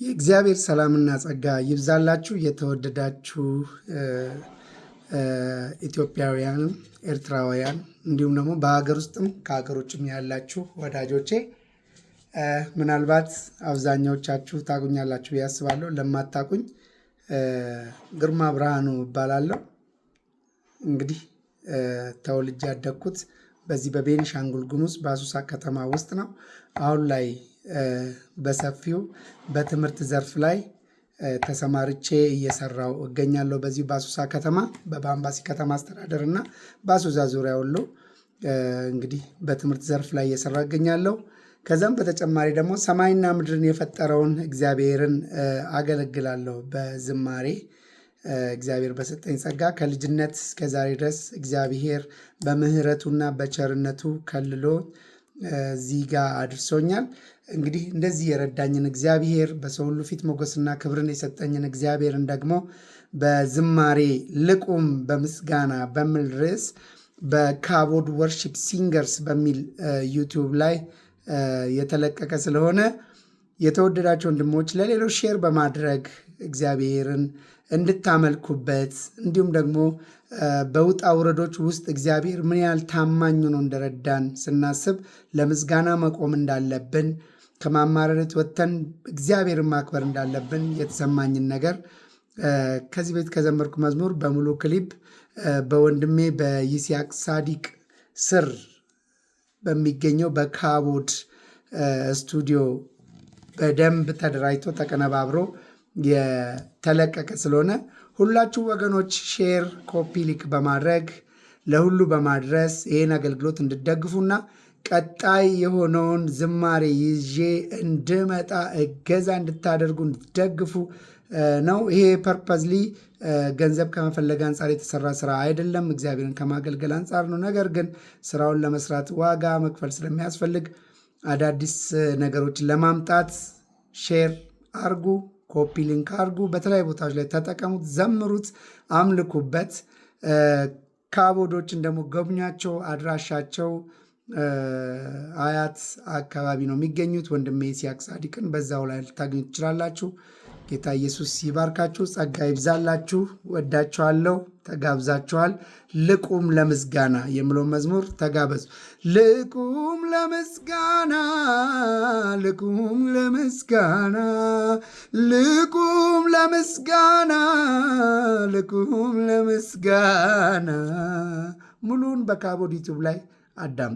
የእግዚአብሔር ሰላምና ጸጋ ይብዛላችሁ። የተወደዳችሁ ኢትዮጵያውያንም ኤርትራውያን እንዲሁም ደግሞ በሀገር ውስጥም ከሀገሮችም ያላችሁ ወዳጆቼ፣ ምናልባት አብዛኛዎቻችሁ ታቁኛላችሁ ብዬ አስባለሁ። ለማታቁኝ ግርማ ብርሃኑ እባላለሁ። እንግዲህ ተወልጄ ያደግኩት በዚህ በቤኒሻንጉል ጉሙዝ በአሶሳ ከተማ ውስጥ ነው። አሁን ላይ በሰፊው በትምህርት ዘርፍ ላይ ተሰማርቼ እየሰራው እገኛለሁ። በዚሁ በአሶሳ ከተማ፣ በባምባሲ ከተማ አስተዳደር እና በአሶሳ ዙሪያ ሁሉ እንግዲህ በትምህርት ዘርፍ ላይ እየሰራ እገኛለሁ። ከዛም በተጨማሪ ደግሞ ሰማይና ምድርን የፈጠረውን እግዚአብሔርን አገለግላለሁ በዝማሬ። እግዚአብሔር በሰጠኝ ጸጋ ከልጅነት እስከ ዛሬ ድረስ እግዚአብሔር በምሕረቱና በቸርነቱ ከልሎ እዚህ ጋር አድርሶኛል። እንግዲህ እንደዚህ የረዳኝን እግዚአብሔር፣ በሰው ሁሉ ፊት ሞገስና ክብርን የሰጠኝን እግዚአብሔርን ደግሞ በዝማሬ ልቁም በምስጋና በሚል ርዕስ በካቦድ Worship Singers በሚል YouTube ላይ የተለቀቀ ስለሆነ፣ የተወደዳቸው ወንድሞች ለሌሎች share በማድረግ እግዚአብሔርን እንድታመልኩበት፣ እንዲሁም ደግሞ በውጣ ውረዶች ውስጥ እግዚአብሔር ምን ያህል ታማኝ ሆኖ እንደረዳን ስናስብ ለምስጋና መቆም እንዳለብን፣ ከማማረረት ወጥተን እግዚአብሔርን ማክበር እንዳለብን የተሰማኝን ነገር ከዚህ በፊት ከዘመርኩ መዝሙር በሙሉ ክሊፕ በወንድሜ በይስሐቅ ሳዲቅ ስር በሚገኘው በካቦድ ስቱዲዮ በደንብ ተደራጅቶ ተቀነባብሮ የተለቀቀ ስለሆነ፣ ሁላችሁ ወገኖች share፣ copy link በማድረግ ለሁሉ በማድረስ ይህን አገልግሎት እንድትደግፉና ቀጣይ የሆነውን ዝማሬ ይዤ እንድመጣ እገዛ እንድታደርጉ፣ እንድትደግፉ ነው። ይሄ purposely ገንዘብ ከመፈለግ አንጻር የተሰራ ስራ አይደለም፣ እግዚአብሔርን ከማገልገል አንጻር ነው። ነገር ግን ስራውን ለመስራት ዋጋ መክፈል ስለሚያስፈልግ አዳዲስ ነገሮችን ለማምጣት share አርጉ፣ copy link አርጉ፣ በተለያዩ ቦታዎች ላይ ተጠቀሙት፣ ዘምሩት፣ አምልኩበት። ካቦዶችን ደግሞ ጎብኟቸው። አድራሻቸው አያት አካባቢ ነው የሚገኙት። ወንድሜ ይስሐቅ ሳዲቅን በዛው ላይ ልታገኙ ትችላላችሁ። ጌታ ኢየሱስ ይባርካችሁ፣ ጸጋ ይብዛላችሁ። ወዳችኋለሁ። ተጋብዛችኋል። ልቁም ለምስጋና የሚለውን መዝሙር ተጋበዙ። ልቁም ለምስጋና፣ ልቁም ለምስጋና፣ ልቁም ለምስጋና፣ ልቁም ለምስጋና። ሙሉን በካቦድ YouTube ላይ አዳምጡ።